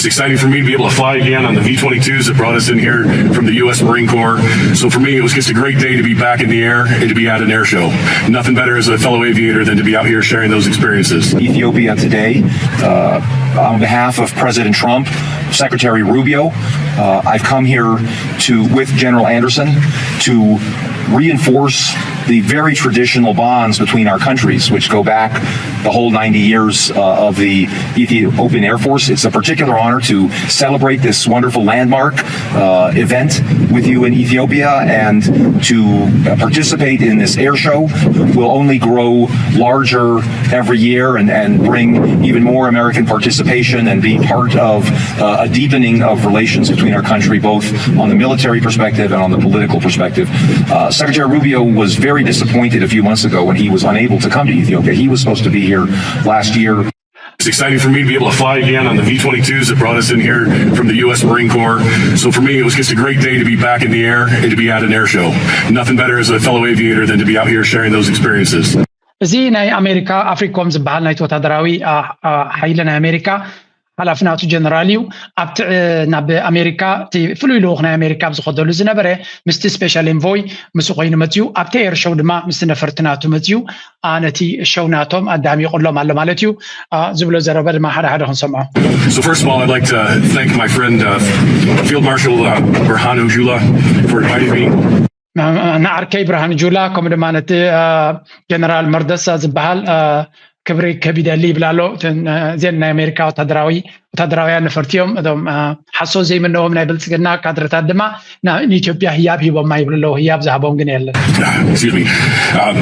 It's exciting for me to be able to fly again on the V twenty-twos that brought us in here from the U S Marine Corps. So for me, it was just a great day to be back in the air and to be at an air show. Nothing better as a fellow aviator than to be out here sharing those experiences. Ethiopia today. Uh, on behalf of President Trump, Secretary Rubio, uh, I've come here to, with General Anderson, to reinforce the very traditional bonds between our countries, which go back the whole ninety years uh, of the Ethiopian Air Force. It's a particular honor to celebrate this wonderful landmark uh, event with you in Ethiopia and to participate in this air show. Will only grow larger every year and, and bring even more American participation and be part of uh, a deepening of relations between our country, both on the military perspective and on the political perspective. Uh, Secretary Rubio was very disappointed a few months ago when he was unable to come to Ethiopia. He was supposed to be here last year. It's exciting for me to be able to fly again on the V twenty-twos that brought us in here from the U S Marine Corps. So for me, it was just a great day to be back in the air and to be at an air show. Nothing better as a fellow aviator than to be out here sharing those experiences. እዚ ናይ ኣሜሪካ ኣፍሪኮም ዝበሃል ናይቲ ወታደራዊ ሓይሊ ናይ ኣሜሪካ ሓላፊ ናቱ ጀነራል እዩ። ኣብቲ ናብ ኣሜሪካ እቲ ፍሉይ ልኡኽ ናይ ኣሜሪካ ኣብ ዝኸደሉ ዝነበረ ምስቲ ስፔሻል ኤንቮይ ምስ ኮይኑ መፅዩ ኣብቲ ኤር ሾው ድማ ምስቲ ነፈርቲ ናቱ መፅዩ ነቲ ሸው ናቶም ኣዳሚቑሎም ኣሎ ማለት እዩ። ዝብሎ ዘረበ ድማ ሓደ ሓደ ክንሰምዖ። So first of all, I'd like to thank my friend uh, Field Marshal uh, Burhanu Jula for inviting me. ንዓርከይ ብርሃኑ ጁላ ከምኡ ድማ ነቲ ጀነራል መርደሳ ዝበሃል ክብሪ ከቢደሊ ይብል ኣሎ። እዘን ናይ ኣሜሪካ ወታደራዊ ወታደራውያን ነፈርቲ እዮም። እቶም ሓሶት ዘይምነዎም ናይ ብልፅግና ካድረታት ድማ ንኢትዮጵያ ህያብ ሂቦማ ይብሉ ኣለዉ። ህያብ ዝሃቦም ግን የለን። Excuse me. Uh,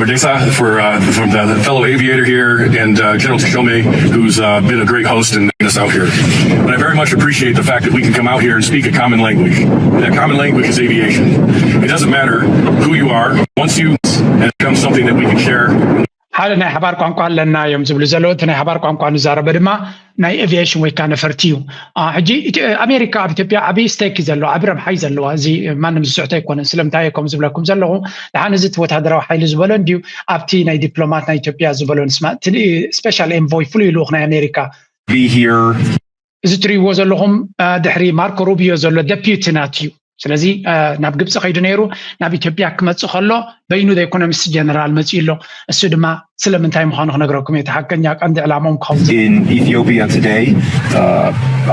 Merdesa for uh, from the fellow aviator here and uh, General Tshome, who's uh, been a great host and us out here. But I very much appreciate the fact that we can come out here and speak a common language. And that common language is aviation. It doesn't matter who you are. Once you and it becomes something that we can share. ሓደ ናይ ሓባር ቋንቋ ኣለና እዮም ዝብሉ ዘለዉ። እቲ ናይ ሓባር ቋንቋ ንዛረበ ድማ ናይ ኤቪዬሽን ወይ ከዓ ነፈርቲ እዩ። ሕጂ ኣሜሪካ ኣብ ኢትዮጵያ ዓብዪ ስቴክ እዩ ዘለዋ፣ ዓብዪ ረብሓ እዩ ዘለዋ። እዚ ማንም ዝስሕቶ ኣይኮነን። ስለምንታይ እየ ከም ዝብለኩም ዘለኹ፣ ደሓን እዚ እቲ ወታደራዊ ሓይሊ ዝበሎ እንድዩ ኣብቲ ናይ ዲፕሎማት ናይ ኢትዮጵያ ዝበሎ ንስማ። እቲ ስፔሻል ኤንቮይ ፍሉይ ልኡኽ ናይ ኣሜሪካ be here እዚ ትሪእዎ ዘለኹም ድሕሪ ማርኮ ሩቢዮ ዘሎ ደፒዩቲ ናት እዩ። ስለዚ ናብ ግብፂ ከይዱ ነይሩ፣ ናብ ኢትዮጵያ ክመፅእ ከሎ በይኑ ዘይኮነ ምስ ጀነራል መፅኡ ኣሎ። እሱ ድማ ስለምንታይ ምዃኑ ክነግረኩም እቲ ሓቀኛ ቀንዲ ዕላማኦም ክኸውን in Ethiopia today uh,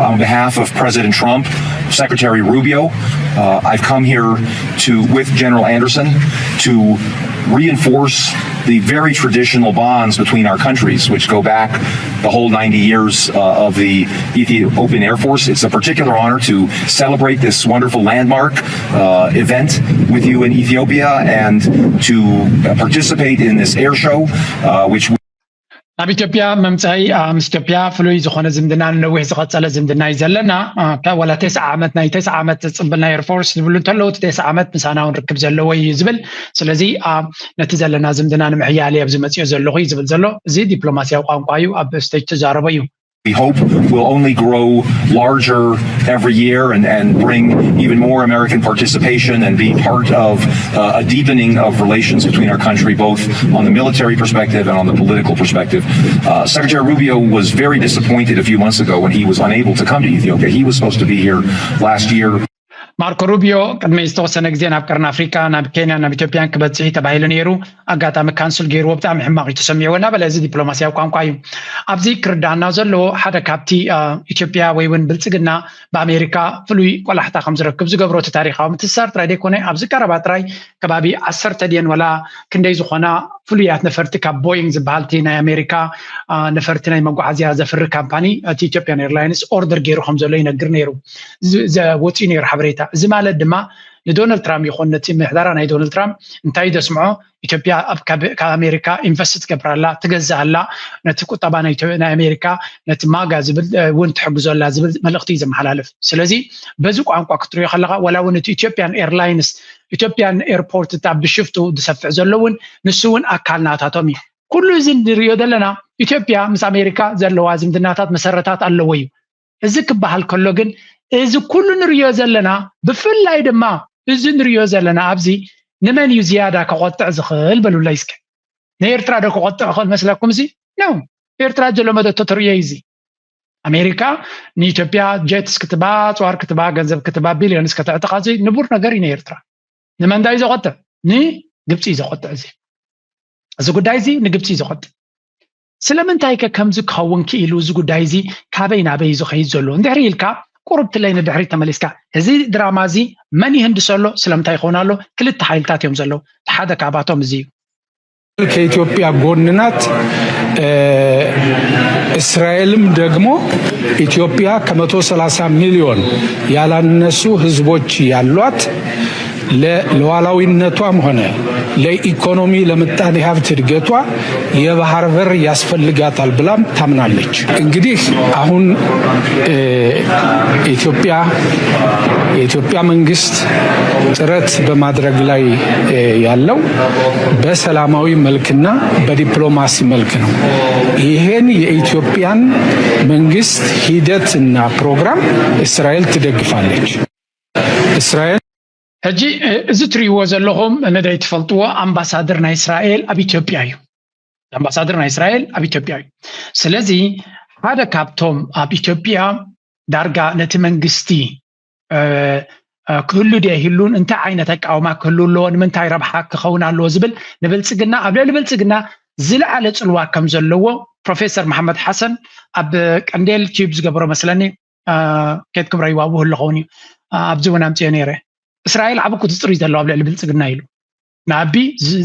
on behalf of President Trump, Secretary Rubio. Uh, I've come here to, with General Anderson, to reinforce the very traditional bonds between our countries, which go back the whole ninety years uh, of the Ethiopian Air Force. It's a particular honor to celebrate this wonderful landmark uh, event with you in Ethiopia and to uh, participate in this air show, uh, which we ናብ ኢትዮጵያ መምፅኣይ ምስ ኢትዮጵያ ፍሉይ ዝኾነ ዝምድና ንነዊሕ ዝቐፀለ ዝምድና እዩ ዘለና። ዋላ ተስዓ ዓመት ናይ ተስዓ ዓመት ዝፅብል ናይ ኤርፎርስ ዝብሉ እንተለዉ እቲ ተስዓ ዓመት ምሳና እውን ርክብ ዘለዎ እዩ ዝብል። ስለዚ ነቲ ዘለና ዝምድና ንምሕያል እየ ኣብዚ መፅኦ ዘለኹ እዩ ዝብል ዘሎ። እዚ ዲፕሎማሲያዊ ቋንቋ እዩ፣ ኣብ ስቴጅ ተዛረቦ እዩ። we hope will only grow larger every year and, and bring even more American participation and be part of uh, a deepening of relations between our country, both on the military perspective and on the political perspective. Uh, Secretary Rubio was very disappointed a few months ago when he was unable to come to Ethiopia. He was supposed to be here last year. ማርኮ ሩቢዮ ቅድሚ ዝተወሰነ ግዜ ናብ ቀርኒ ኣፍሪካ ናብ ኬንያ ናብ ኢትዮጵያን ክበፅሕ ተባሂሉ ነይሩ። ኣጋጣሚ ካንስል ገይርዎ ብጣዕሚ ሕማቕ እዩ ተሰሚዕዎ እናበለ እዚ ዲፕሎማሲያዊ ቋንቋ እዩ። ኣብዚ ክርዳና ዘለዎ ሓደ ካብቲ ኢትዮጵያ ወይ እውን ብልፅግና ብኣሜሪካ ፍሉይ ቆላሕታ ከም ዝረክብ ዝገብሮ እቲ ታሪካዊ ምትሳር ጥራይ ዘይኮነ ኣብዚ ቀረባ ጥራይ ከባቢ ዓሰርተ ድየን ወላ ክንደይ ዝኾና ፍሉያት ነፈርቲ ካብ ቦይንግ ዝበሃል እቲ ናይ ኣሜሪካ ነፈርቲ ናይ መጓዓዝያ ዘፍሪ ካምፓኒ እቲ ኢትዮጵያን ኤርላይንስ ኦርደር ገይሩ ከም ዘሎ ይነግር ነይሩ። ወፂኡ ነይሩ ሓበሬታ። እዚ ማለት ድማ ንዶናልድ ትራምፕ ይኹን ነቲ ምሕደራ ናይ ዶናልድ ትራምፕ እንታይ ደስምዖ ኢትዮጵያ ካብ ኣሜሪካ ኢንቨስት ትገብር ኣላ፣ ትገዝእ ኣላ፣ ነቲ ቁጠባ ናይ ኣሜሪካ ነቲ ማጋ ዝብል እውን ትሕግዞ ኣላ ዝብል መልእኽቲ እዩ ዘመሓላልፍ። ስለዚ በዚ ቋንቋ ክትሪኦ ከለካ ዋላ እውን እቲ ኢትዮጵያን ኤርላይንስ ኢትዮጵያን ኤርፖርት እታ ብሽፍቱ ዝሰፍሕ ዘሎ እውን ንሱ እውን ኣካል ናታቶም እዩ። ኩሉ እዚ ንሪኦ ዘለና ኢትዮጵያ ምስ ኣሜሪካ ዘለዋ ዝምድናታት መሰረታት ኣለዎ እዩ። እዚ ክበሃል ከሎ ግን እዚ ኩሉ ንሪኦ ዘለና ብፍላይ ድማ እዚ ንሪኦ ዘለና ኣብዚ ንመን እዩ ዝያዳ ከቆጥዕ ዝኽእል በሉለይ እስከ። ንኤርትራ ዶ ከቆጥዕ ይኽእል መስለኩም እዚ? ነው። ኤርትራ ጀሎ መደቶ ትርእዮ እዩ እዚ። ኣሜሪካ ንኢትዮጵያ ጀትስ ክትባ፣ ኣፅዋር ክትባ፣ ገንዘብ ክትባ፣ ቢልዮንስ ከተዕጥቓ እዚ ንቡር ነገር እዩ ንኤርትራ። ንመንታይ እዩ ዘቆጥዕ? ንግብፂ እዩ ዘቆጥዕ። እዚ እዚ ጉዳይ እዚ ንግብፂ እዩ ዘቆጥዕ። ስለምንታይ ከ ከምዚ ክኸውን ክኢሉ? እዚ ጉዳይ እዚ ካበይ ናበይ እዩ ዝኸይድ ዘሎ? እንድሕሪ ኢልካ ቁሩብ ትለይ ንድሕሪት ተመሊስካ፣ እዚ ድራማ እዚ መን ይህንድሶ ኣሎ? ስለምንታይ ይኸውን ኣሎ? ክልተ ሓይልታት እዮም ዘለዉ። ሓደ ካብኣቶም እዚ እዩ። ከኢትዮጵያ ጎን ናት። እስራኤልም ደግሞ ኢትዮጵያ ከመቶ ሰላሳ ሚሊዮን ያላነሱ ህዝቦች ያሏት ለሉዓላዊነቷም ሆነ ለኢኮኖሚ ለምጣኔ ሀብት እድገቷ የባህር በር ያስፈልጋታል ብላም ታምናለች። እንግዲህ አሁን ኢትዮጵያ የኢትዮጵያ መንግስት ጥረት በማድረግ ላይ ያለው በሰላማዊ መልክና በዲፕሎማሲ መልክ ነው። ይሄን የኢትዮጵያን መንግስት ሂደትና ፕሮግራም እስራኤል ትደግፋለች። እስራኤል ሕጂ እዚ ትርእይዎ ዘለኹም ንደይ ትፈልጥዎ ኣምባሳደር ናይ እስራኤል ኣብ ኢትዮጵያ እዩ። ኣምባሳደር ናይ እስራኤል ኣብ ኢትዮጵያ እዩ። ስለዚ ሓደ ካብቶም ኣብ ኢትዮጵያ ዳርጋ ነቲ መንግስቲ ክህሉ ድየ ይህሉን እንታይ ዓይነት ኣቃውማ ክህሉ ኣለዎ ንምንታይ ረብሓ ክኸውን ኣለዎ ዝብል ንብልፅግና ኣብ ልዕሊ ብልፅግና ዝለዓለ ፅልዋ ከም ዘለዎ ፕሮፌሰር መሓመድ ሓሰን ኣብ ቀንዴል ቲዩብ ዝገበሮ መስለኒ ኬት ክብረ ይዋቡ ኣለኸውን እዩ ኣብዚ እውን ኣምፅዮ ነይረ እስራኤል ዓቢ ቁፅፅር እዩ ዘለዎ ኣብ ልዕሊ ብልፅግና ኢሉ ንኣቢ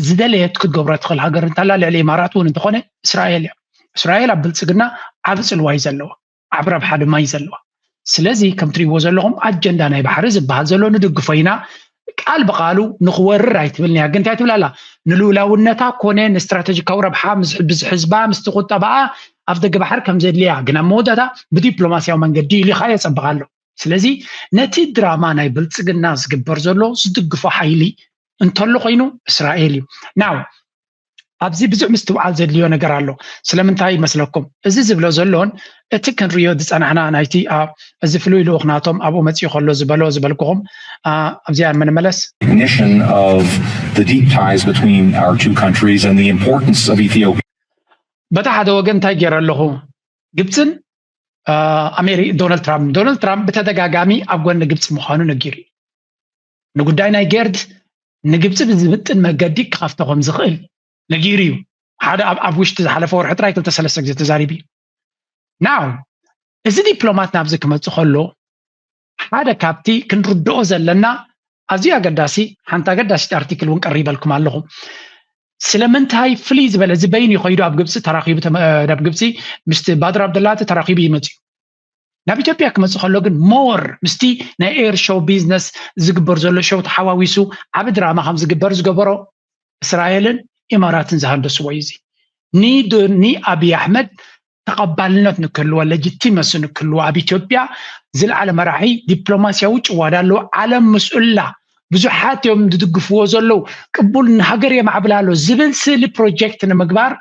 ዝደለየት ክትገብሮ ትኽእል ሃገር እንተላ ልዕሊ ኢማራት እውን እንተኾነ እስራኤል እያ እስራኤል ኣብ ብልፅግና ዓቢ ፅልዋ እዩ ዘለዎ ዓቢ ረብሓ ድማ እዩ ዘለዋ ስለዚ ከም ትሪእዎ ዘለኹም ኣጀንዳ ናይ ባሕሪ ዝበሃል ዘሎ ንድግፎ ኢና ቃል ብቃሉ ንክወርር ኣይትብልን እያ ግን እንታይ ትብል ኣላ ንልኡላውነታ ኮነ ንስትራተጂካዊ ረብሓ ምስ ህዝባ ምስቲ ቁጠባኣ ኣብ ደገ ባሕሪ ከም ዘድልያ ግን ኣብ መወዳእታ ብዲፕሎማሲያዊ መንገዲ ኢሉ ኢኻ የፀብቕ ኣሎ ስለዚ ነቲ ድራማ ናይ ብልፅግና ዝግበር ዘሎ ዝድግፎ ሓይሊ እንተሎ ኮይኑ እስራኤል እዩ ናው ኣብዚ ብዙሕ ምስትውዓል ዘድልዮ ነገር ኣሎ ስለምንታይ ይመስለኩም እዚ ዝብሎ ዘሎን እቲ ክንሪዮ ዝፀናሕና ናይቲ እዚ ፍሉይ ልኡኽ ናቶም ኣብኡ መፅኡ ከሎ ዝበሎ ዝበልኩኹም ኣብዚኣ ንምንመለስ recognition of the deep ties between our two countries and the importance of Ethiopia. በታ ሓደ ወገን እንታይ ገይረ ኣለኹ ግብፅን ኣሜሪ ዶናልድ ትራምፕ ዶናልድ ትራምፕ ብተደጋጋሚ ኣብ ጎኒ ግብፂ ምዃኑ ነጊሩ እዩ ንጉዳይ ናይ ጌርድ ንግብፂ ብዝምጥን መገዲ ክኸፍቶ ከም ዝኽእል ነጊሩ እዩ ሓደ ኣብ ውሽጢ ዝሓለፈ ወርሒ ጥራይ ክልተ ሰለስተ ግዜ ተዛሪቡ እዩ ናው እዚ ዲፕሎማት ናብዚ ክመፅእ ከሎ ሓደ ካብቲ ክንርድኦ ዘለና ኣዝዩ ኣገዳሲ ሓንቲ ኣገዳሲት ኣርቲክል እውን ቀሪበልኩም ኣለኹ ስለምንታይ ፍልይ ዝበለ እዚ በይኑ ይኸይዱ ኣብ ግብፂ ተራኺቡ ኣብ ግብፂ ምስቲ ባድር ኣብደላቲ ተራኺቡ ይመፅኡ ናብ ኢትዮጵያ ክመፅእ ከሎ ግን ሞር ምስቲ ናይ ኤር ሾው ቢዝነስ ዝግበር ዘሎ ሾው ተሓዋዊሱ ዓቢ ድራማ ከም ዝግበር ዝገበሮ እስራኤልን ኢማራትን ዝሃንደስዎ እዩ እዚ ኒዶ ኒ ኣብይ ኣሕመድ ተቐባልነት ንክህልዎ ለጅቲመሲ ንክህልዎ ኣብ ኢትዮጵያ ዝለዓለ መራሒ ዲፕሎማሲያዊ ጭዋዳ ኣለዎ ዓለም ምስኡላ ብዙሓት እዮም ዝድግፍዎ ዘለዉ ቅቡል ንሃገር የማዕብል ኣሎ ዝብል ስእሊ ፕሮጀክት ንምግባር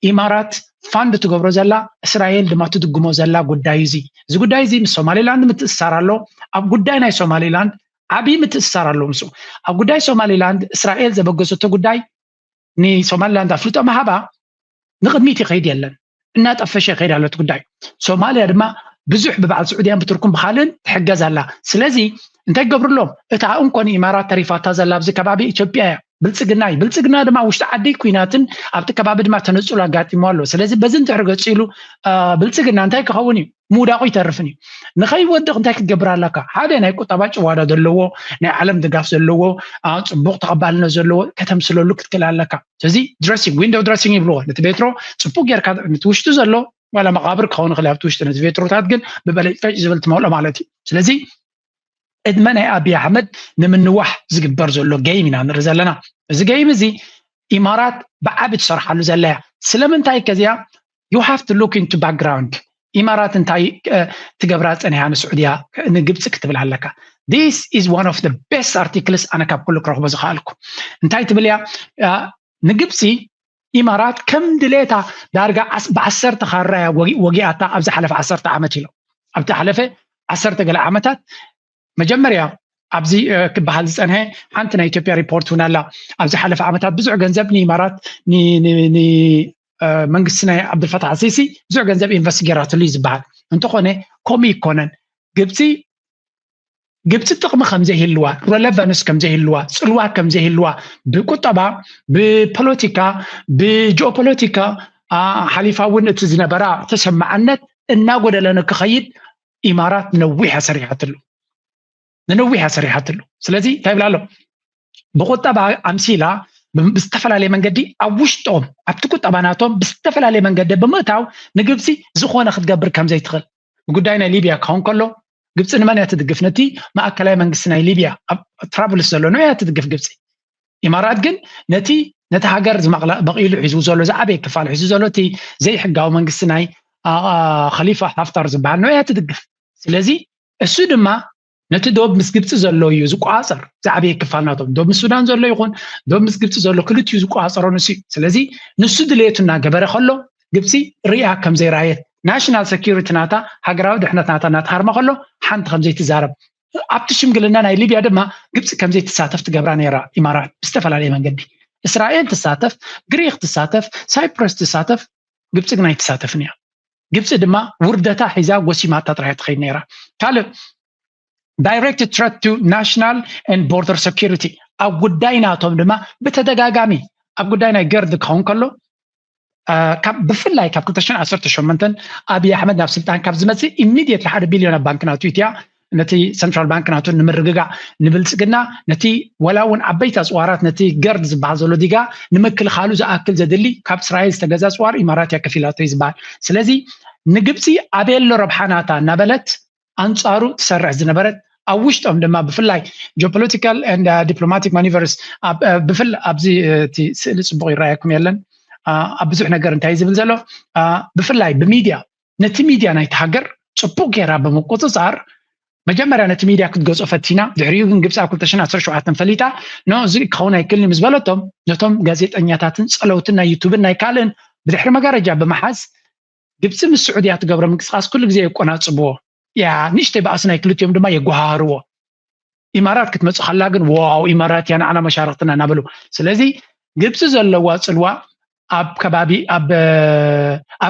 ኢማራት ፋንድ ትገብሮ ዘላ እስራኤል ድማ ትድግሞ ዘላ ጉዳይ እዚ እዚ ጉዳይ እዚ ምስ ሶማሌላንድ ምትእስሳር ኣሎ ኣብ ጉዳይ ናይ ሶማሌላንድ ዓብዪ ምትእስሳር ኣሎ ምስኡ ኣብ ጉዳይ ሶማሌላንድ እስራኤል ዘበገሰቶ ጉዳይ ንሶማሌላንድ ኣፍልጦ ምሃባ ንቕድሚት ይኸይድ የለን እናጠፈሸ ይኸይድ ኣሎ እቲ ጉዳይ ሶማልያ ድማ ብዙሕ ብበዓል ስዑድያን ብቱርክን ብካልእን ትሕገዝ ኣላ ስለዚ እንታይ ገብርሎም እታ እንኮ ንኢማራት ተሪፋታ ዘላ ኣብዚ ከባቢ ኢትዮጵያ እያ ብልፅግና እዩ ብልፅግና ድማ ውሽጢ ዓዲ ኩናትን ኣብቲ ከባቢ ድማ ተነፅሎ ኣጋጢሞ ኣሎ ስለዚ በዚ እንድሕር ገፂሉ ብልፅግና እንታይ ክኸውን እዩ ምውዳቑ ይተርፍን እዩ ንኸይወድቕ እንታይ ክትገብር ኣለካ ሓደ ናይ ቁጠባ ጭዋዳ ዘለዎ ናይ ዓለም ድጋፍ ዘለዎ ፅቡቕ ተቐባልነት ዘለዎ ከተምስለሉ ክትክእል ኣለካ ስለዚ ድረሲንግ ዊንዶው ድረሲንግ ይብልዎ ነቲ ቤትሮ ፅቡቅ ጌርካ ነቲ ውሽጡ ዘሎ ዋላ መቃብር ክኸውን ይኽእል ኣብቲ ውሽጢ ነቲ ቤትሮታት ግን ብበለጭለጭ ዝብል ትመልኦ ማለት እዩ ስለዚ ዕድመ ናይ ኣብይ ኣሕመድ ንምንዋሕ ዝግበር ዘሎ ገይም ኢና ንርኢ ዘለና እዚ ገይም እዚ ኢማራት ብዓቢ ትሰርሓሉ ዘለያ ስለምንታይ ከዚኣ you have to look into background ኢማራት እንታይ ትገብራ ፀኒሓ ንስዑድያ ንግብፂ ክትብል ኣለካ this is one of the best articles ኣነ ካብ ኩሉ ክረኽቦ ዝኸኣልኩ እንታይ ትብል እያ ንግብፂ ኢማራት ከም ድሌታ ዳርጋ ብዓሰርተ ካራ እያ ወጊኣታ ኣብ ዝሓለፈ ዓሰርተ ዓመት ኢሎም ኣብቲ ሓለፈ ዓሰርተ ገለ ዓመታት መጀመርያ ኣብዚ ክበሃል ዝፀንሐ ሓንቲ ናይ ኢትዮጵያ ሪፖርት እውን ኣላ ኣብዚ ሓለፈ ዓመታት ብዙሕ ገንዘብ ንኢማራት መንግስቲ ናይ ዓብዱልፈታሕ ሲሲ ብዙሕ ገንዘብ ኢንቨስት ገይራትሉ እዩ ዝበሃል እንተኾነ ከምኡ ይኮነን። ግብፂ ግብፂ ጥቕሚ ከምዘይህልዋ፣ ረለቨንስ ከምዘይህልዋ፣ ፅልዋ ከምዘይህልዋ፣ ብቁጠባ፣ ብፖለቲካ፣ ብጂኦፖለቲካ፣ ሓሊፋ እውን እቲ ዝነበራ ተሰማዕነት እናጎደለ ንክኸይድ ኢማራት ነዊሕ ኣሰሪሓትሉ። ንነዊሕ ኣሰሪሓትሉ። ስለዚ እንታይ ይብላ ኣሎ? ብቁጠባ ኣምሲላ ብዝተፈላለየ መንገዲ ኣብ ውሽጦም ኣብቲ ቁጠባ ናቶም ብዝተፈላለየ መንገዲ ብምእታው ንግብፂ ዝኾነ ክትገብር ከምዘይትኽእል። ብጉዳይ ናይ ሊብያ ክኸውን ከሎ ግብፂ ንመን እያ ትድግፍ? ነቲ ማእከላይ መንግስቲ ናይ ሊብያ ኣብ ትራብልስ ዘሎ ንዑ እያ ትድግፍ ግብፂ። ኢማራት ግን ነቲ ነቲ ሃገር ዝማቕላ በቒሉ ሒዝዎ ዘሎ ዝዓበየ ክፋል ሒዙ ዘሎ እቲ ዘይሕጋዊ መንግስቲ ናይ ኸሊፋ ሓፍታር ዝበሃል ንዑ እያ ትድግፍ። ስለዚ እሱ ድማ ነቲ ዶብ ምስ ግብፂ ዘሎ እዩ ዝቆፃፀር። ዝዓበየ ክፋል ናቶም ዶብ ምስ ሱዳን ዘሎ ይኹን ዶብ ምስ ግብፂ ዘሎ ክልቲኡ ዝቆፃፀሮ ንሱ እዩ። ስለዚ ንሱ ድሌቱ እናገበረ ከሎ ግብፂ ሪኣ ከም ዘይረኣየት ናሽናል ሰኪሪቲ ናታ ሃገራዊ ድሕነት ናታ እናተሃርመ ከሎ ሓንቲ ከም ዘይትዛረብ ኣብቲ ሽምግልና ናይ ሊብያ ድማ ግብፂ ከም ዘይትሳተፍ ትገብራ ነይራ ኢማራት ብዝተፈላለየ መንገዲ። እስራኤል ትሳተፍ፣ ግሪክ ትሳተፍ፣ ሳይፕረስ ትሳተፍ፣ ግብፂ ግን ኣይትሳተፍን እያ። ግብፂ ድማ ውርደታ ሒዛ ጎሲማታ ጥራይ ትኸይድ ነይራ። ካልእ direct threat to national and border security ኣብ ጉዳይ ናቶም ድማ ብተደጋጋሚ ኣብ ጉዳይ ናይ ገርድ ክኸውን ከሎ ብፍላይ ካብ ክልተ ሽሕን ዓሰርተ ሸሞንተን ኣብይ ኣሕመድ ናብ ስልጣን ካብ ዝመፅእ ኢሚድየትሊ ሓደ ቢልዮን ኣብ ባንክ ናቱ ኢትያ ነቲ ሰንትራል ባንክ ናቱ ንምርግጋዕ ንብልፅግና ነቲ ወላ እውን ዓበይቲ ኣፅዋራት ነቲ ገርድ ዝበሃል ዘሎ ዲጋ ንምክልኻሉ ዝኣክል ዘድሊ ካብ እስራኤል ዝተገዛ ኣፅዋር ኢማራት እያ ከፊላቶ እዩ ዝበሃል። ስለዚ ንግብፂ ኣበየሎ ረብሓ ናታ እናበለት ኣንፃሩ ትሰርሕ ዝነበረት ኣብ ውሽጦም ድማ ብፍላይ ጂኦፖለቲካል ዲፕሎማቲክ ማኒቨርስ ብፍል ኣብዚ እቲ ስእሊ ፅቡቅ ይረኣየኩም የለን ኣብ ብዙሕ ነገር እንታይ ዝብል ዘሎ ብፍላይ ብሚድያ ነቲ ሚድያ ናይቲ ሃገር ፅቡቅ ገይራ ብምቁፅፃር መጀመርያ ነቲ ሚድያ ክትገጾ ፈቲና ድሕሪኡ ግን ግብፂ ኣብ ክልተ ሽሕን ዓሰርተ ሸውዓተን ፈሊጣ ኖ እዚ ክኸውን ኣይክልን ምስ በለቶም ነቶም ጋዜጠኛታትን ፀለውትን ናይ ዩቱብን ናይ ካልእን ብድሕሪ መጋረጃ ብምሓዝ ግብፂ ምስ ስዑድያ ትገብሮ ምንቅስቃስ ኩሉ ግዜ የቆናፅብዎ ያ ንእሽተይ ባእሲ ናይ ክልቲኦም ድማ የጓሃርዎ ኢማራት ክትመፅእ ከላ ግን ዋው ኢማራት እያ ንዓና መሻርክትና እናበሉ ስለዚ ግብፂ ዘለዋ ፅልዋ ኣብ ከባቢ ኣብ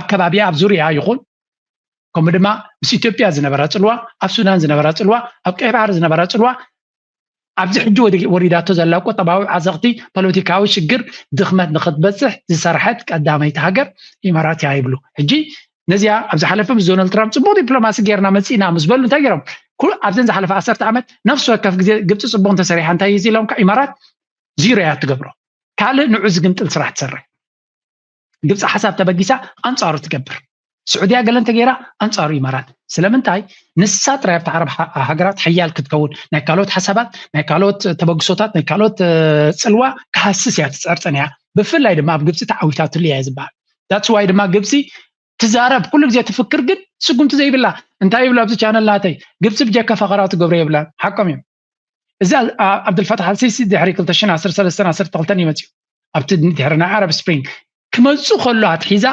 ከባቢ ኣብ ዙርያ ይኹን ከምኡ ድማ ምስ ኢትዮጵያ ዝነበራ ፅልዋ ኣብ ሱዳን ዝነበራ ፅልዋ ኣብ ቀይ ባሕሪ ዝነበራ ፅልዋ ኣብዚ ሕጂ ወሪዳቶ ዘላ ቁጠባዊ ዓዘቕቲ ፖለቲካዊ ሽግር ድኽመት ንክትበፅሕ ዝሰርሐት ቀዳመይቲ ሃገር ኢማራት እያ ይብሉ ሕጂ ነዚኣ ኣብ ዝሓለፈ ምስ ዶናልድ ትራምፕ ፅቡቅ ዲፕሎማሲ ጌርና መፂእና ምስ በሉ እንታይ ገይሮም ኣብዘን ዝሓለፈ ዓሰርተ ዓመት ነፍሲ ወከፍ ግዜ ግብፂ ፅቡቅ እንተሰሪሓ እንታይ እዩ ኢሎም ኢማራት ዚሮ እያ ትገብሮ ካልእ ንዑ ዝግምጥል ስራሕ ትሰርሕ ግብፂ ሓሳብ ተበጊሳ ኣንፃሩ ትገብር ስዑድያ ገለ እንተገይራ ኣንፃሩ ኢማራት ስለምንታይ ንሳ ጥራይ ኣብታ ዓረብ ሃገራት ሓያል ክትከውን ናይ ካልኦት ሓሳባት ናይ ካልኦት ተበግሶታት ናይ ካልኦት ፅልዋ ክሃስስ እያ ትፀርፀን እያ ብፍላይ ድማ ኣብ ግብፂ ተዓዊታትሉ እያ ዝበሃል that's why ድማ ግብፂ ትዛረብ ኩሉ ግዜ ትፍክር ግን ስጉምቲ ዘይብላ እንታይ ይብሉ ኣብዚ ቻነል ናተይ ግብፂ ብጀካ ፈኸራ ትገብሮ የብላን ሓቆም እዮም እዚ ዓብዱልፈታሕ ኣልሲሲ ድሕሪ ክልተ ሽሕን ዓሰርተ ሰለስተን ዓሰርተ ክልተን ይመፅኡ ኣብቲ ድሕሪ ናይ ዓረብ ስፕሪንግ ክመፁ ከሎ ኣትሒዛ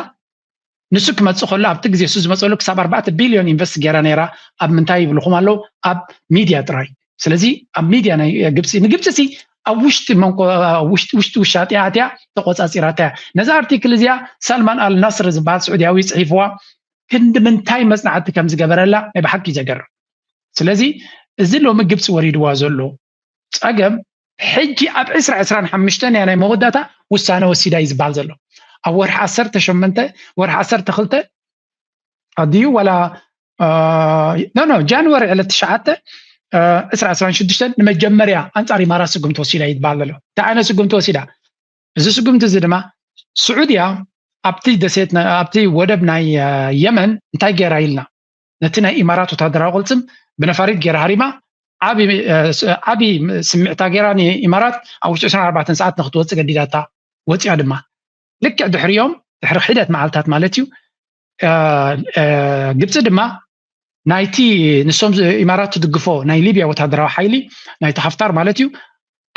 ንሱ ክመፅእ ከሎ ኣብቲ ግዜ እሱ ዝመፀሉ ክሳብ ኣርባዕተ ቢልዮን ኢንቨስት ገይራ ነይራ ኣብ ምንታይ ይብልኹም ኣለዉ ኣብ ሚድያ ጥራይ ስለዚ ኣብ ሚድያ ናይ ግብፂ ንግብፂ ሲ ኣብ ውሽጢ መንኮ ውሽጢ ውሽጢ ውሻጢ ኣትያ ተቆፃፂራታ እያ ነዛ ኣርቲክል እዚኣ ሳልማን ኣል ናስር ዝበሃል ስዑድያዊ ፅሒፍዋ ክንዲ ምንታይ መፅናዕቲ ከም ዝገበረላ ናይ ብሓቂ ዘገርም ስለዚ እዚ ሎሚ ግብፂ ወሪድዋ ዘሎ ፀገም ሕጂ ኣብ ዕስራ ዕስራን ሓሙሽተን እያ ናይ መወዳእታ ውሳነ ወሲዳ እዩ ዝበሃል ዘሎ ኣብ ወርሒ ዓሰርተ ሸሞንተ ወርሒ ዓሰርተ ክልተ ኣድዩ ዋላ ኖ ኖ ጃንዋሪ ዕለት ትሽዓተ ዕስራ ዕስራን ሽዱሽተን ንመጀመርያ ኣንፃር ኢማራት ስጉምቲ ወሲዳ እዩ ዝበሃል ዘሎ እንታይ ዓይነት ስጉምቲ ወሲዳ እዚ ስጉምቲ እዚ ድማ ስዑድያ ኣብቲ ደሴት ኣብቲ ወደብ ናይ የመን እንታይ ገይራ ኢልና ነቲ ናይ ኢማራት ወታደራዊ ቅልፅም ብነፋሪት ገይራ ሃሪማ ዓብዪ ስምዕታ ገይራ ንኢማራት ኣብ ውሽጢ ዕስራን ኣርባዕተን ሰዓት ንክትወፅእ ገዲዳታ ወፂኣ ድማ ልክዕ ድሕሪኦም ድሕሪ ሒደት መዓልታት ማለት እዩ ግብፂ ድማ ናይቲ ንሶም ኢማራት ትድግፎ ናይ ሊብያ ወታደራዊ ሓይሊ ናይቲ ሓፍታር ማለት እዩ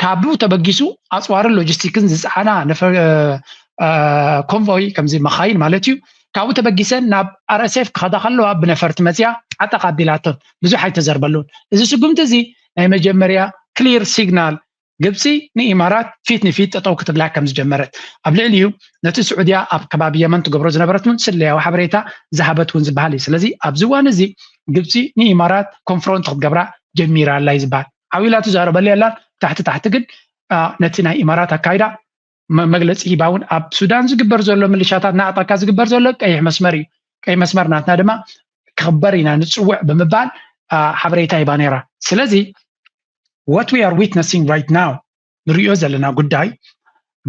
ካብኡ ተበጊሱ ኣፅዋርን ሎጂስቲክን ዝፀዓና ኮንቮይ ከምዚ መኻይን ማለት እዩ ካብኡ ተበጊሰን ናብ ኣረሴፍ ክኸዳ ከለዋ ብነፈርቲ መፅያ ዓጠቕ ኣቢላቶም ብዙሕ ኣይተዘርበሉን እዚ ስጉምቲ እዚ ናይ መጀመርያ ክሊር ሲግናል ግብፂ ንኢማራት ፊት ንፊት ጠጠው ክትብላ ከም ዝጀመረት፣ ኣብ ልዕሊኡ ነቲ ስዑድያ ኣብ ከባቢ የመን ትገብሮ ዝነበረት እውን ስለያዊ ሓበሬታ ዝሃበት እውን ዝበሃል እዩ። ስለዚ ኣብዚ እዋን እዚ ግብፂ ንኢማራት ኮንፍሮንት ክትገብራ ጀሚራ ኣላ እዩ ዝበሃል። ዓው ኢላ ትዛረበሉ የላን። ታሕቲ ታሕቲ ግን ነቲ ናይ ኢማራት ኣካይዳ መግለፂ ሂባ እውን ኣብ ሱዳን ዝግበር ዘሎ፣ ምልሻታት ናቕጣካ ዝግበር ዘሎ ቀይሕ መስመር እዩ። ቀይሕ መስመር ናትና ድማ ክኽበር ኢና ንፅውዕ ብምባል ሓበሬታ ሂባ ነይራ። ስለዚ what we are witnessing right now ንሪኦ ዘለና ጉዳይ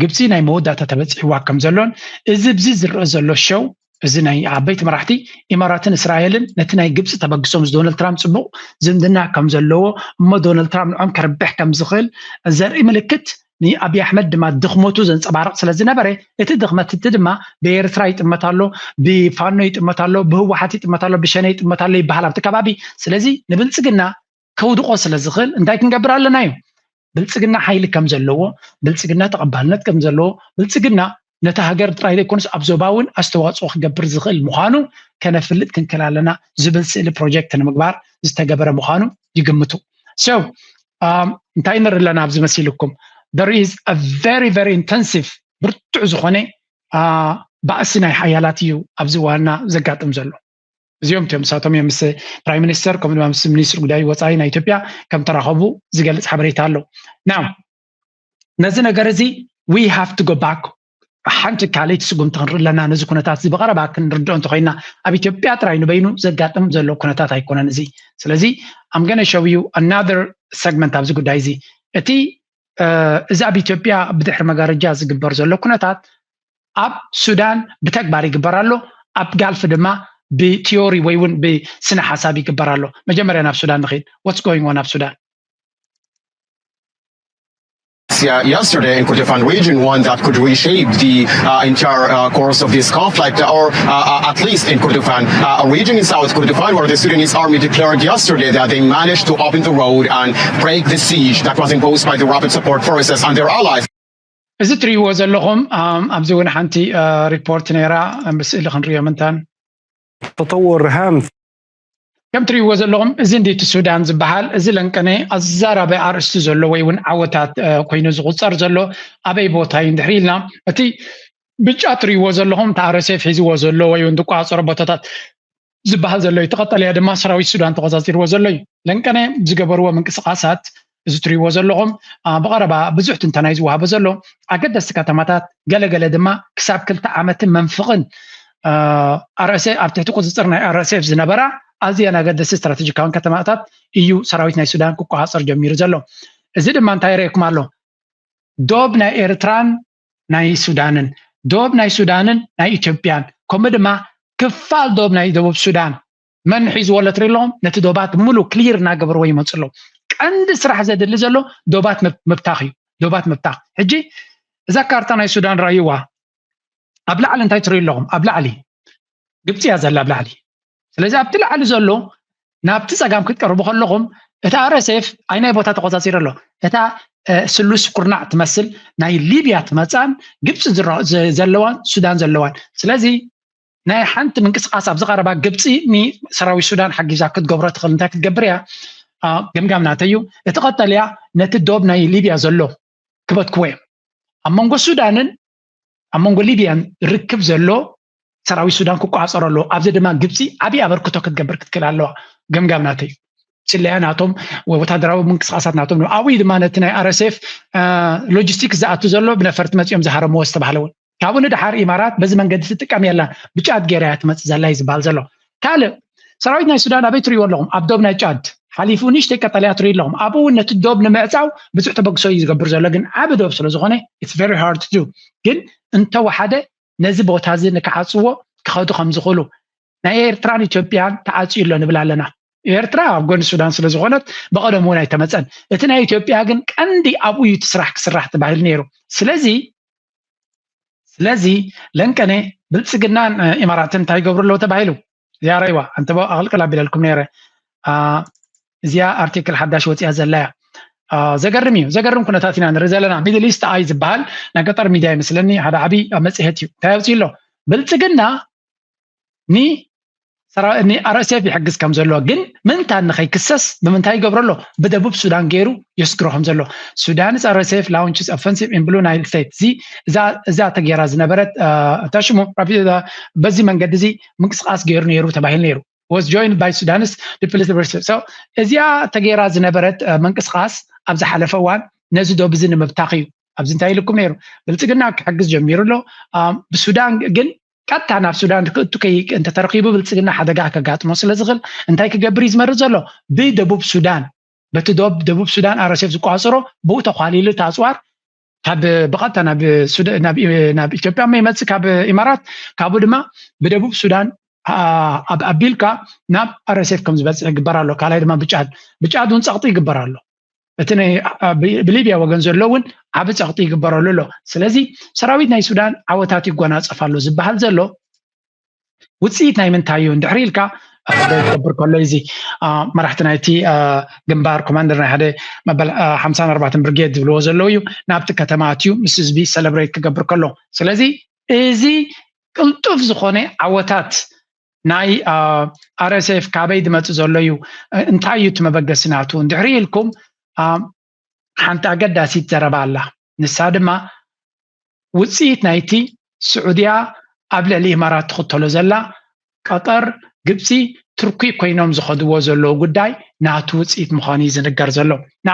ግብፂ ናይ መወዳእታ ተበፂሕዋ ከም ዘሎን፣ እዚ ብዚ ዝረአ ዘሎ ሸው፣ እዚ ናይ ዓበይቲ መራሕቲ ኢማራትን እስራኤልን ነቲ ናይ ግብፂ ተበግሶ ምስ ዶናልድ ትራምፕ ፅቡቕ ዝምድና ከም ዘለዎ፣ እሞ ዶናልድ ትራምፕ ንዖም ከርብሕ ከም ዝኽእል ዘርኢ ምልክት፣ ንኣብይ ኣሕመድ ድማ ድኽመቱ ዘንፀባርቕ ስለ ዝነበረ፣ እቲ ድኽመት እቲ ድማ ብኤርትራ ይጥመት ኣሎ፣ ብፋኖ ይጥመት ኣሎ፣ ብህወሓት ይጥመት ኣሎ፣ ብሸነ ይጥመት ኣሎ ይበሃል ኣብቲ ከባቢ። ስለዚ ንብልፅግና ከውድቆ ስለ ዝኽእል እንታይ ክንገብር ኣለና እዩ? ብልፅግና ሓይሊ ከም ዘለዎ፣ ብልፅግና ተቐባልነት ከም ዘለዎ፣ ብልፅግና ነታ ሃገር ጥራይ ዘይኮነስ ኣብ ዞባ እውን ኣስተዋፅኦ ክገብር ዝኽእል ምዃኑ ከነፍልጥ ክንክእል ኣለና ዝብል ስእሊ ፕሮጀክት ንምግባር ዝተገበረ ምዃኑ ይግምቱ። So እንታይ ንርኢ ኣለና ኣብዚ መሲልኩም? There is a very very intensive፣ ብርቱዕ ዝኾነ ባእሲ ናይ ሓያላት እዩ ኣብዚ ዋና ዘጋጥም ዘሎ። እዚኦም እዮም፣ ንሳቶም እዮም ምስ ፕራይም ሚኒስተር ከምኡ ድማ ምስ ሚኒስትሪ ጉዳይ ወፃኢ ናይ ኢትዮጵያ ከም ተራኸቡ ዝገልፅ ሓበሬታ ኣሎ። Now ነዚ ነገር እዚ we have to go back፣ ሓንቲ ካልኣይቲ ስጉምቲ ክንርኢ ኣለና። ነዚ ኩነታት እዚ ብቐረባ ክንርድኦ እንተኮይና፣ ኣብ ኢትዮጵያ ጥራይ ንበይኑ ዘጋጥም ዘሎ ኩነታት ኣይኮነን እዚ። ስለዚ I'm gonna show you another segment ኣብዚ ጉዳይ እዚ። እቲ እዚ ኣብ ኢትዮጵያ ብድሕሪ መጋረጃ ዝግበር ዘሎ ኩነታት ኣብ ሱዳን ብተግባር ይግበር ኣሎ፣ ኣብ ጋልፍ ድማ ብቲዮሪ ወይ እውን ብስነ ሓሳብ ይግበር ኣሎ። መጀመርያ ናብ ሱዳን ንኸይድ። What's going on ኣብ ሱዳን? Yeah, yesterday in Kordofan region, one that could reshape the uh, entire uh, course of this conflict, or uh, at least in Kordofan, a region in South Kordofan where the Sudanese army declared yesterday that they managed to open the road and break the siege that was imposed by the Rapid Support Forces and their allies. እዚ ትሪእዎ ዘለኹም ኣብዚ እውን ሓንቲ ሪፖርት ነይራ፣ ብስእሊ ክንሪኦ ምንታን ተጠወር ሃም ከም ትሪእዎ ዘለኹም እዚ እንዲ እቲ ሱዳን ዝበሃል፣ እዚ ለንቀነ ኣዘራቢ ኣርእስቲ ዘሎ ወይ እውን ዓወታት ኮይኑ ዝቑፀር ዘሎ ኣበይ ቦታ እዩ እንድሕሪ ኢልና፣ እቲ ብጫ ትሪእዎ ዘለኹም እቲ ኣር ኤስ ኤፍ ሒዝዎ ዘሎ ወይ እውን ዝቋፀሮ ቦታታት ዝበሃል ዘሎ እዩ። እቲ ቀጠልያ ድማ ሰራዊት ሱዳን ተቆፃፂርዎ ዘሎ እዩ። ለንቀነ ዝገበርዎ ምንቅስቃሳት እዚ ትሪእዎ ዘለኹም ብቐረባ ብዙሕ ትንተና እዩ ዝወሃቦ ዘሎ። ኣገደስቲ ከተማታት፣ ገለገለ ድማ ክሳብ ክልተ ዓመትን መንፍቕን ኣር ኤስ ኤፍ ኣብ ትሕቲ ቁፅፅር ናይ ኣር ኤስ ኤፍ ዝነበራ ኣዝየን ኣገደስቲ ስትራቴጂካውን ከተማታት እዩ ሰራዊት ናይ ሱዳን ክቆፃፀር ጀሚሩ ዘሎ። እዚ ድማ እንታይ የርእየኩም ኣሎ? ዶብ ናይ ኤርትራን ናይ ሱዳንን፣ ዶብ ናይ ሱዳንን ናይ ኢትዮጵያን፣ ከምኡ ድማ ክፋል ዶብ ናይ ደቡብ ሱዳን መን ሒዝዎ ኣሎ ትርኢ ኣለኹም? ነቲ ዶባት ሙሉ ክሊር እናገበርዎ ይመፁ ኣለዉ። ቀንዲ ስራሕ ዘድሊ ዘሎ ዶባት ምብ- ምብታኽ እዩ። ዶባት ምብታኽ። ሕጂ እዛ ካርታ ናይ ሱዳን ረኣይዋ። ኣብ ላዕሊ እንታይ ትርኢ ኣለኹም? ኣብ ላዕሊ ግብፂ እያ ዘላ ኣብ ላዕሊ። ስለዚ ኣብቲ ላዕሊ ዘሎ ናብቲ ፀጋም ክትቀርቡ ከለኹም እታ ኣር ኤስ ኤፍ ኣይናይ ቦታ ተቆፃፂሩ ኣሎ። እታ ስሉስ ኩርናዕ ትመስል ናይ ሊብያ ትመፃን ግብፂ ዘለዋን ሱዳን ዘለዋን። ስለዚ ናይ ሓንቲ ምንቅስቃስ ኣብዚ ቀረባ ግብፂ ንሰራዊት ሱዳን ሓጊዛ ክትገብሮ ትኽእል እንታይ ክትገብር እያ? ገምጋም ናተይ እዩ። እቲ ቀጠልያ ነቲ ዶብ ናይ ሊብያ ዘሎ ክበትክዎ እዮም። ኣብ መንጎ ሱዳንን ኣብ መንጎ ሊብያን ርክብ ዘሎ ሰራዊት ሱዳን ክቋፀሮ ኣለዎ። ኣብዚ ድማ ግብፂ ዓብዪ ኣበርክቶ ክትገብር ክትክእል ኣለዋ። ገምጋም ናተይ እዩ። ስለያ ናቶም ወታደራዊ ምንቅስቃሳት ናቶም ኣብኡ ድማ ነቲ ናይ ኣርኤስኤፍ ሎጂስቲክስ ዝኣቱ ዘሎ ብነፈርቲ መፂኦም ዝሃረምዎ ዝተባሃለ እውን ካብኡ ንደሓር ኢማራት በዚ መንገዲ ትጥቀም የላን ብጫት ገይራ እያ ትመፅእ ዘላ እዩ ዝበሃል ዘሎ። ካልእ ሰራዊት ናይ ሱዳን ኣበይ ትሪእዎ ኣለኹም? ኣብ ዶብ ናይ ጫድ ሓሊፉ ንእሽተይ ቀጠልያ ትሪኢ ኣለኹም። ኣብኡ እውን ነቲ ዶብ ንምዕፃው ብዙሕ ተበግሶ እዩ ዝገብር ዘሎ፣ ግን ዓቢ ዶብ ስለዝኾነ it's very hard to do። ግን እንተወሓደ ነዚ ቦታ እዚ ንክዓፅዎ ክኸዱ ከም ዝኽእሉ ናይ ኤርትራን ኢትዮጵያን ተዓፅዩ ኣሎ ንብል ኣለና። ኤርትራ ኣብ ጎኒ ሱዳን ስለ ዝኾነት ብቐደም እውን ኣይተመፀን። እቲ ናይ ኢትዮጵያ ግን ቀንዲ ኣብኡ እዩ እቲ ስራሕ ክስራሕ ተባሂሉ ነይሩ። ስለዚ ስለዚ ለንቀነ ብልፅግናን ኢማራትን እንታይ ይገብሩ ኣለዉ ተባሂሉ? እዚኣ ረይዋ ኣንተ ኣቕልቅል ኣቢለልኩም ነይረ። እዚኣ ኣርቲክል ሓዳሽ ወፂኣ ዘላ እያ። ዘገርም እዩ። ዘገርም ኩነታት ኢና ንርኢ ዘለና። ሚድል ኢስት ኣይ ዝበሃል ናይ ገጠር ሚድያ ይመስለኒ፣ ሓደ ዓብዪ መፅሄት እዩ። እንታይ ኣውፅኡ ኣሎ? ብልፅግና ን ሰራ- ን-፣ ኣር ኤስ ኤፍ ይሕግዝ ከም ዘሎ፣ ግን ምንታን ንኸይክሰስ ብምንታይ ይገብሮ ኣሎ? ብደቡብ ሱዳን ገይሩ የስግሮ ከም ዘሎ። Sudan's R S F launches offensive in Blue Nile State። እዚ፣ እዛ፣ እዛ ተገይራ ዝነበረት፣ እ፣ እታ ሽሙ ራፊ-፣ እ፣ በዚ መንገዲ እዚ ምንቅስቃስ ገይሩ ነይሩ ተባሂሉ ነይሩ። Was joined by Sudan's People's Liberation። So፣ እዚኣ ተገይራ ዝነበረት፣ እ፣ ምንቅስቃስ ኣብ ዝሓለፈ እዋን ነዚ ዶብ እዚ ንምብታኽ እዩ። ኣብዚ እንታይ ኢልኩም ነይሩ? ብልጽግና ክሕግዝ ጀሚሩ ኣሎ። እ፣ ብሱዳን ግን ቀጥታ ናብ ሱዳን ክእቱ ከይ-፣ እንተተረኺቡ ብልጽግና ሓደጋ ከጋጥሞ ስለ ዝኽእል እንታይ ክገብር እዩ ዝመርጽ ዘሎ? ብደቡብ ሱዳን፣ በቲ ዶብ ደቡብ ሱዳን ኣር ኤስ ኤፍ ዝቋጽሮ ብኡ ተኳሊሉ እቲ ኣጽዋር ካብ ብቐጥታ ናብ ሱዳ-፣ ናብ ኢ-፣ ናብ ኢትዮጵያ እሞ ይመጽእ ካብ ኢማራት፣ ካብኡ ድማ ብደቡብ ሱዳን ኣ-፣ ኣብ-፣ ኣቢልካ ናብ ኣር ኤስ ኤፍ ከም ዝበጽሕ ይግበር ኣሎ። ካልኣይ ድማ ብጫድ፣ ብጫድ እውን ጸቕጢ ይግበር ኣሎ። እቲ ናይ፣ ኣ-፣ ብ-፣ ብሊብያ ወገን ዘሎ እውን ዓቢ ጸቕጢ ይግበረሉ ኣሎ። ስለዚ ሰራዊት ናይ ሱዳን ዓወታት ይጎናጸፍ ኣሎ ዝበሃል ዘሎ ውጽኢት ናይ ምንታይ እዩ እንድሕሪ ኢልካ፣ እ፣ ክገብር ከሎ እዚ፣ እ፣ መራሕቲ ናይቲ፣ እ፣ ግንባር ኮማንደር ናይ ሓደ መበል፣ እ፣ ሓምሳን ኣርባዕተን ብርጌድ ዝብልዎ ዘለዉ እዩ ናብቲ ከተማ ኣትዩ ምስ ህዝቢ ሰለብሬት ክገብር ከሎ። ስለዚ እዚ ቅልጡፍ ዝኾነ ዓወታት ናይ፣ እ፣ ኣር ኤስ ኤፍ ካበይ ዝመጽእ ዘሎ እዩ፣ እ፣ እንታይ እዩ እቲ መበገሲ ናቱ እንድሕሪ ኢልኩም፣ እ፣ ሓንቲ ኣገዳሲት ዘረባ ኣላ። ንሳ ድማ ውጽኢት ናይቲ ስዑድያ ኣብ ልዕሊ ኢማራት ትኽተሎ ዘላ፣ ቀጠር፣ ግብጺ፣ ቱርኪ ኮይኖም ዝኸድዎ ዘለዉ ጉዳይ ናቱ ውጽኢት ምዃኑ እዩ ዝንገር ዘሎ።